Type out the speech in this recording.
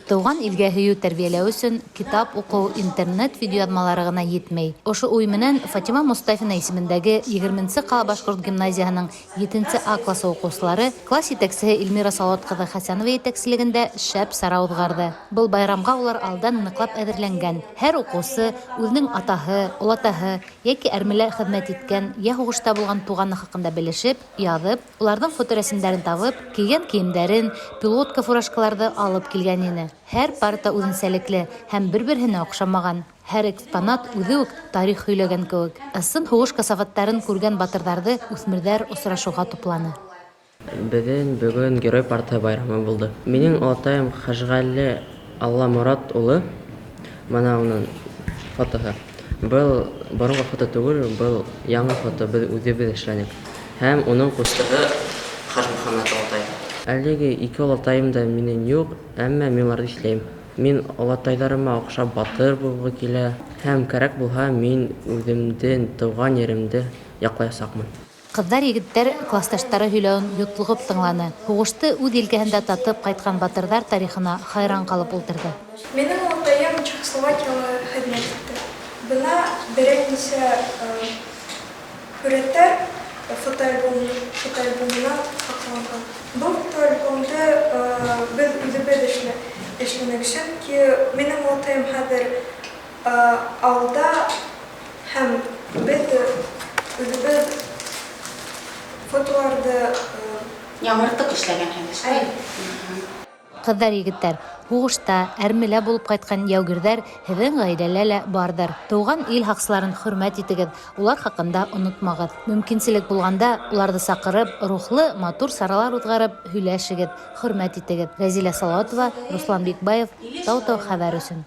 Тыуған илгә һөйөү тәрбиәләү өсөн китап уҡыу, интернет видеояҙмалары ғына етмәй. Ошо уй менән Фатима Мостафина исемендәге егерменсе ҡала башҡорт гимназияһының етенсе А класы уҡыусылары класс етәксеһе Эльмира Салауат ҡыҙы Хәсәнова етәкселегендә шәп сара уҙғарҙы. Был байрамға улар алдан ныҡлап әҙерләнгән. Һәр уҡыусы үҙенең атаһы, олатаһы йәки әрмелә хеҙмәт иткән йә һуғышта булған туғаны хаҡында белешеп, яҙып, Уларҙың фоторәсемдәрен табып, кейгән кейемдәрен, пилотка-фуражкаларҙы алып килгән ине. Һәр парта үҙенсәлекле һәм бер-береһенә оҡшамаған. Һәр экспонат үҙе үк тарих һөйләгән кеүек. Ысын һуғыш касафаттарын күргән батырҙарҙы үҫмерҙәр осрашыуға тупланы. Беҙҙең бөгөн Герой партаһы байрамы булды. Минең олатайым Хәжғәле Алламорат улы, мына уның фотоһы. Был боронғо фото түгел, был яңы фото, беҙ үҙебеҙ эшләнек. Һәм уның ҡустыһы Хажмөхәммәт олатай. Әлеге ике олатайым да минең юҡ, әммә мин уларҙы иҫләйем. Мин олатайҙарыма оҡшап батыр булғы килә һәм кәрәк булһа, мин үҙемдең тыуған еремде яҡлаясаҡмын. Ҡыҙҙар-егеттәр класташтары һөйләүен йотлоғоп тыңланы, һуғышты үҙ елкәһендә татып ҡайтҡан батырҙар тарихына хайран ҡалып ултырҙы. Минең олатайым Чехословакияла хеҙмәт итте. Бына берәр нисә һүрәттәр фотоальбом фотоальбомына һаҡланған. Был фотоальбомды беҙ үҙебеҙ эшләнек, сөнки минең олатайым хәҙер ауылда һәм беҙ үҙебеҙ фотоларҙы Яңыртып эшләгәнһегеҙ, шулай? Ҡыҙҙар-егеттәр, һуғышта, әрмелә булып ҡайтҡан яугирҙәр һеҙҙең ғаиләлә лә барҙыр. Тыуған ил һаҡсыларын хөрмәт итегеҙ, улар хаҡында онотмағыҙ. Мөмкинселек булғанда, уларҙы саҡырып, рухлы, матур саралар уҙғарып, һөйләшегеҙ, хөрмәт итегеҙ. Рәзилә Салауатова, Руслан Бикбаев, Тау-Тау хәбәр өсөн.